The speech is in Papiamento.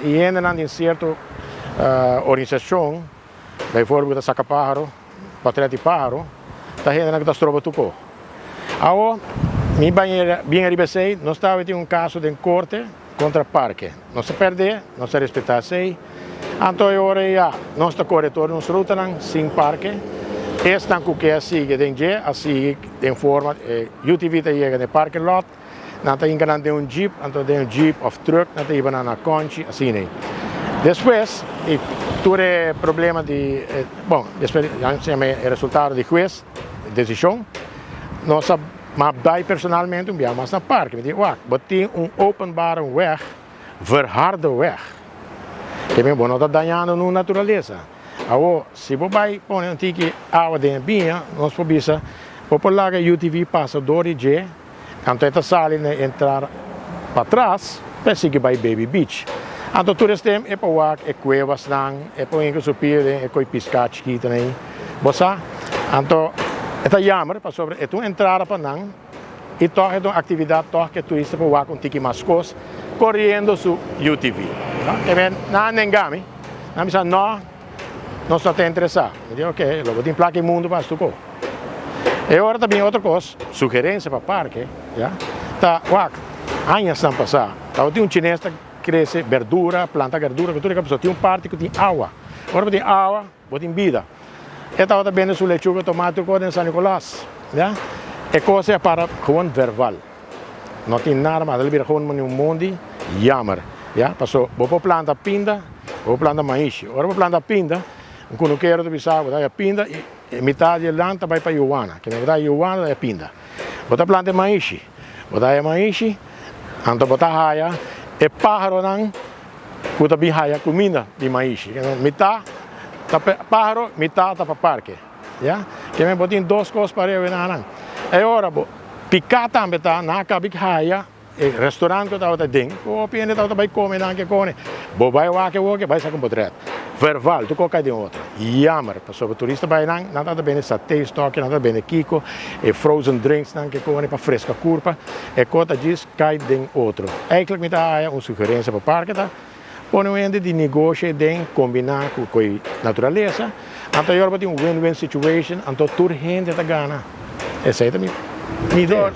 E hendenan den sierto organisashon, bijvoorbeeld ta saka páharo, portret di páharo, ta hendenan ku ta stroba tur ko. Awo, mi bañera bien ariba esei, nos tawe tin un kaso den korte kontra parke. Nos a pèrdè, nos a respetá esei. Anto e ora ei ya, nos ta kore tur nos rutanan sin parke. Esnan ku ke a sigui den dje, a sigui den forma, e UTV ta yega den parking lot, Nan ta hinka nan den un jeep, anto den un jeep of truck nan ta hiba nan na Conchi, asina ei. Despues di tur e problema di, bon, despues nan yama e resultado di hues, desishon, nos a m'a bai personalmente un bia mas na parke, mi di, wak, bo tin un openbare weg, verharde weg, ke men bo no ta dañando nu naturalesa. Awor, si bo bai pone un tiki awa den e biña, nos por bisa, bo por laga e UTV pasa dor di dje, Anto e ta sali na e entrar patras pa e sigui bai Baby Beach. Anto tur es tem e pa wak e cuevasnan, e por hinca su pia den e coi pisca chikitonan ei. Bo sa? Anto e ta jammer pasobra e ta un entrada pa nan y tog e ta un actividad tog cu e turista por wak un tiki mas cos coriendo su UTV. E men nan a nenga mi, nan a bisa no. Nos no ta interesá. Mi di, ok, lo bo tin plaka e mundu pa hasi tur kos. E ora ta bin otro kos, sugerensia pa parke, ya, ta wak, añasnan pasá, tabatin un chines ta krese berdura, planta gerdura ku tur e kos, pasobra tin un parti ku tin awa. Ora bo tin awa, bo tin bida. E tabata bende su lechuga, tomati, tur kos den San Nicolas, ya. E kos ei a para gewoon verval. No tin nada mas, el a bira gewoon manera un mondi, jammer, ya, paso bo por planta pinda, bo por planta maishi. Ora bo planta pinda, un kunukero ta bisa bo ta haya pinda i e mitad di e lan ta bai pa yuwana, kende bo ta haya yuwana ta haya pinda. Bo ta planta e maishi, bo ta haya maishi, anto bo ta haya e paharonan ku ta bin haya kuminda di maishi. Mitad ta pa paharo, mitad ta pa parke, ya. Kende bo tin dos kos pareu e nan. E ora bo piká tambe ta nan a kabi haya e restaurant ku tabata den, ku hopi hende tabata bai kome nan ke kone. Bo bai wak e woke, bai saka un potret. Verval, tur kos kai den otro. Jammer, pasobra turista bai nan, nan tabata bende saté stòki, nan tabata bende kiko, e frozen drinks nan ke kone pa freska kurpa, e kos ta djis kai den otro. Eigentlik mi ta haya un sugerensia pa parke ta, pone un hende di negoshi aden kombiná ku koe naturalesa, anto e ora bo tin un win-win situation, anto tur hende ta gana. Esei ta mi idea.